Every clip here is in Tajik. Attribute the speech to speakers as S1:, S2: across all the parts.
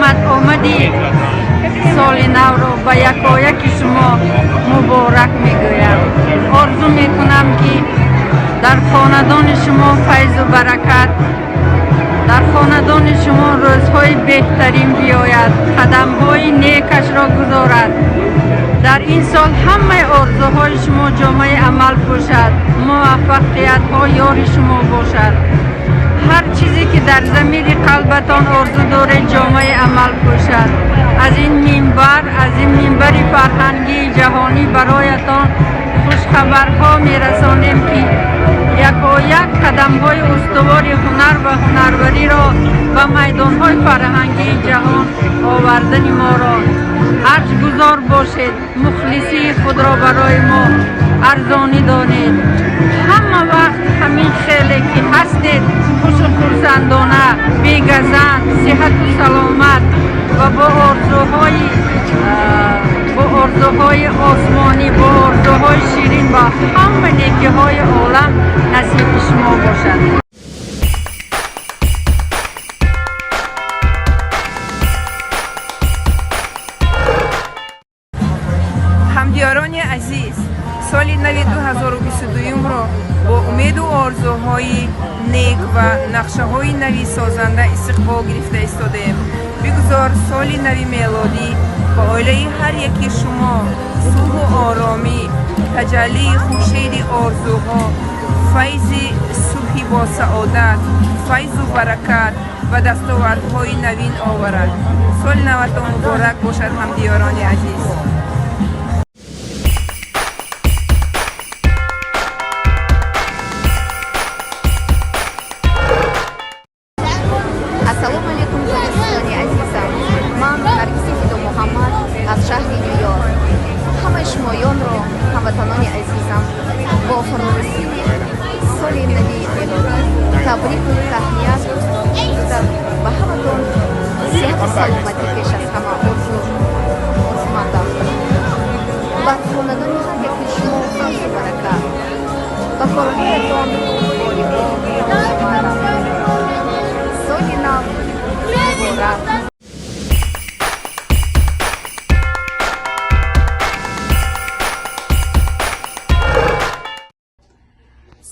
S1: Омад-омади соли навро ба якояки шумо муборак мегӯям. Орзу мекунам, ки дар хонадони шумо файзу баракат, дар хонадони шумо рӯзҳои беҳтарин биёяд, қадамҳои некашро гузорад. Дар ин сол ҳамаи орзуҳои шумо ҷомаи амал пӯшад, муваффақиятҳо ёри шумо бошад. Ҳар чизе ки дар замири қалбатон орзу доред, ҷомаи амал пӯшад. Аз ин минбар, аз ин минбари фарҳангии ҷаҳонӣ бароятон хушхабарҳо мерасонем, ки якояк қадамҳои устувори ҳунар ва ҳунарвариро ба майдонҳои фарҳангии ҷаҳон овардани моро арҷгузор бошед. Мухлисии худро барои мо арзонӣ донед. Ҳама вақт ҳамин хеле ки ҳастед, хушу хурсандона, бегазанд, сиҳату саломат ва бо орзуҳои осмонӣ, бо орзуҳои ширин ва ҳама некиҳои олам насиби шумо бошад.
S2: Ҳамдиёрони азиз, соли нави 2022-ро бо умеду орзуҳои нек ва нақшаҳои нави созанда истиқбол гирифта истодаем. Бигузор соли нави мелодӣ ба оилаи ҳар яки шумо сулҳу оромӣ, таҷаллии хуршеди орзуҳо, файзи субҳи босаодат, файзу баракат ва дастовардҳои навин оварад. Соли наватон муборак бошад, ҳамдиёрони азиз!
S3: Ассалому алайкум, тоҷикистони азизам! Ман Наргиси Фидо Муҳаммад аз шаҳри Ню-Йорк ҳамаи шумоёнро, ҳамватанони азизам, бо фарорасии соли нави мелодӣ табрику таҳният гуфта, ба ҳаматон сиҳату саломатӣ пеш аз ҳама орзумандам. Ба хонадони ҳар яки шумо файзу баракат, ба корҳоятон бориҳо орзумандам. Соли нав муборак!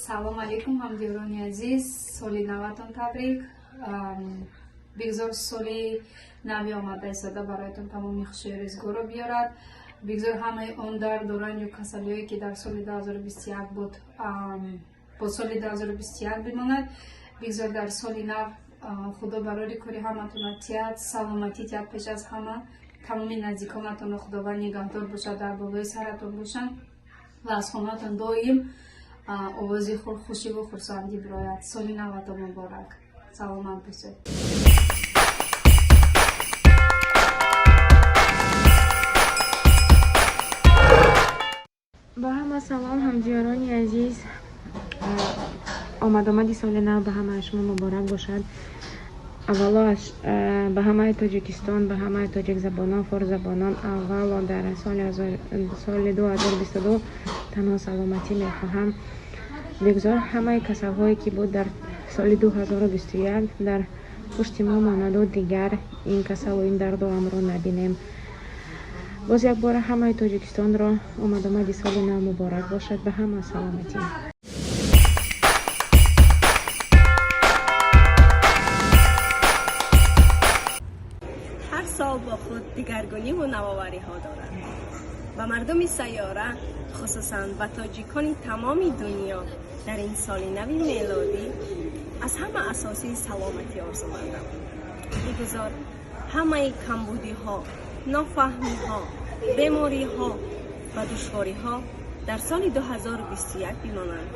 S4: Салом алейкум, ҳамдиёрони азиз! Соли наватон табрик! Бигзор соли нави омада истода бароятон тамоми хушию рӯзгорро биёрад. Бигзор ҳамаи он дарду ранҷу касалиҳое, ки дар соли 2021 буд, бо соли 2021 бимонад. Бигзор дар соли нав Худо барори кори ҳаматона тиҳад, саломатӣ тиҳад. Пеш аз ҳама тамоми наздиконатонро Худованд нигаҳдор бошад, дар болои саратон бошанд ва аз хонаатон доим овози хушиву хурсандӣ бирояд. Соли наватон муборак, саломат бошед!
S5: Ба ҳама салом, ҳамдиёрони азиз! Омадомади соли нав ба ҳамаи шумо муборак бошад. Аввало ба ҳамаи Тоҷикистон, ба ҳамаи тоҷикзабонон, форсзабонон аввало дар соли 2022 танҳо саломатӣ мехоҳам. Бигзор ҳамаи касалҳое, ки буд дар соли 2021, дар пушти мо монаду дигар ин касалу ин дарду ғамро набинем. Боз якбора ҳамаи Тоҷикистонро омадомади соли нав муборак бошад. Ба ҳама саломатӣ!
S6: Ҳар сол бо худ дигаргуниву навовариҳо дорад. Ба мардуми сайёра, хусусан ба тоҷикони тамоми дунё, дар ин соли нави мелодӣ аз ҳама асосӣ саломатӣ орзумандам. Бигузор ҳамаи камбудиҳо, нофаҳмиҳо, бемориҳо ва душвориҳо дар соли 2021 бимонанд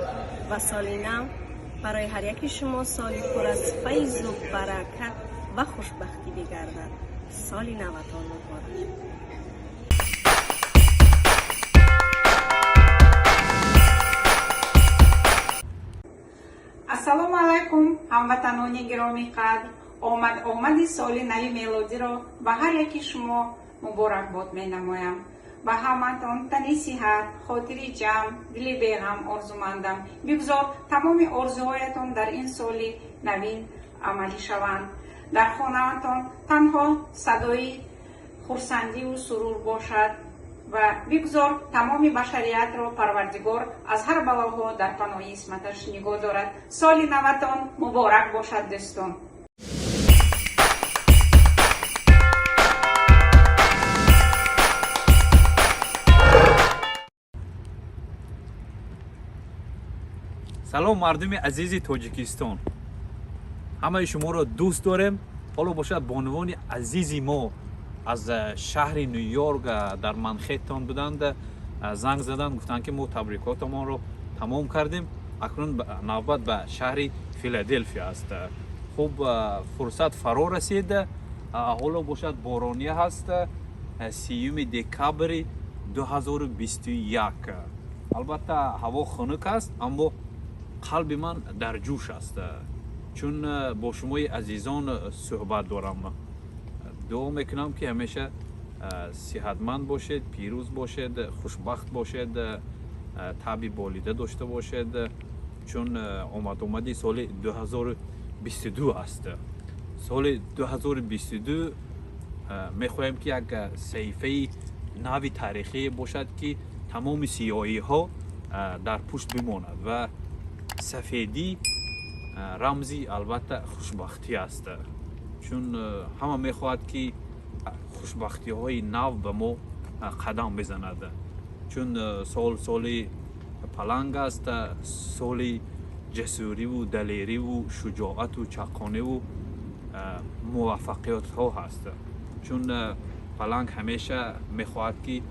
S6: ва соли нав барои ҳар яки шумо соли пур аз файзу баракат ва хушбахтӣ бигардад. Соли наватон муборак!
S7: Ассалому алайкум, ҳамватанони гиромиқадр! Омад омади соли нави мелодиро ба ҳар яки шумо муборакбод менамоям. Ба ҳаматон тани сиҳат, хотири ҷамъ, дили беғам орзумандам. Бигзор тамоми орзуҳоятон дар ин соли навин амалӣ шаванд. Дар хонаатон танҳо садои хурсандиву сурур бошад ва бигзор тамоми башариятро Парвардигор аз ҳар балоҳо дар паноҳи исматаш нигоҳ дорад. Соли наватон муборак бошад, дӯстон.
S8: Салом, мардуми азизи Тоҷикистон, ҳамаи шуморо дӯст дорем. Ҳоло бошад, бонувони азизи мо аз шаҳри Ню-Йорк дар Манхеттон буданд, занг заданд, гуфтанд, ки мо табрикотамонро тамом кардем, акнун навбат ба шаҳри Филаделфия аст. Хуб, фурсат фаро расид. Ҳоло бошад, борония ҳаст, 30 декабри 2021. Албатта, ҳаво хунук аст, аммо қалби ман дар ҷӯш аст, чун бо шумои азизон суҳбат дорам. Дуо мекунам, ки ҳамеша сиҳатманд бошед, пирӯз бошед, хушбахт бошед, таби болида дошта бошед, чун омадомади соли 2022 аст. Соли 2022 мехоҳем, ки як саҳифаи нави таърихие бошад, ки тамоми сиёҳиҳо дар пушт бимонад ва сафедӣ рамзи, албатта, хушбахтӣ аст, чун ҳама мехоҳад, ки хушбахтиҳои нав ба мо қадам бизанад, чун сол соли паланг аст, соли ҷасуриву далериву шуҷоату чаққониву муваффақиятҳо ҳаст, чун паланг ҳамеша мехоҳад, ки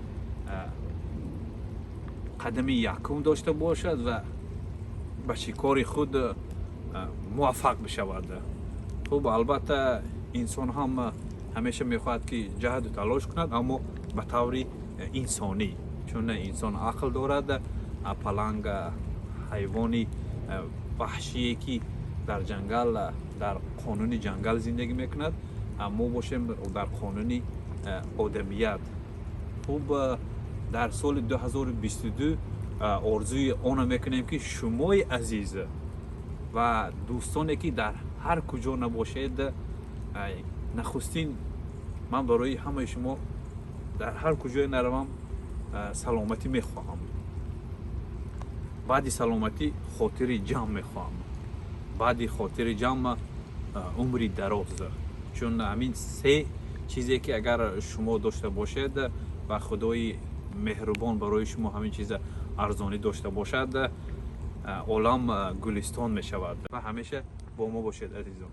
S8: қадами якум дошта бошад ва ба шикори худ муваффақ бишавад. Хуб, албатта, инсон ҳам ҳамеша мехоҳад, ки ҷаҳду талош кунад, аммо ба таври инсонӣ, чун инсон ақл дорад. Паланг ҳайвони ваҳшие, ки дар ҷангал, дар қонуни ҷангал зиндагӣ мекунад, мо бошем, дар қонуни одамият. Хуб, дар соли 2022 орзуи онро мекунем, ки шумои азиз ва дӯстоне, ки дар ҳар куҷо набошед, нахустин ман барои ҳамаи шумо, дар ҳар куҷое наравам, саломатӣ мехоҳам. Баъди саломатӣ хотири ҷамъ мехоҳам, баъди хотири ҷамъ умри дароз, чун ҳамин се чизе, ки агар шумо дошта бошед ва Худои меҳрубон барои шумо ҳамин чиза арзонӣ дошта бошад, олам гулистон мешавад. Ва ҳамеша бо мо бошед, азизон.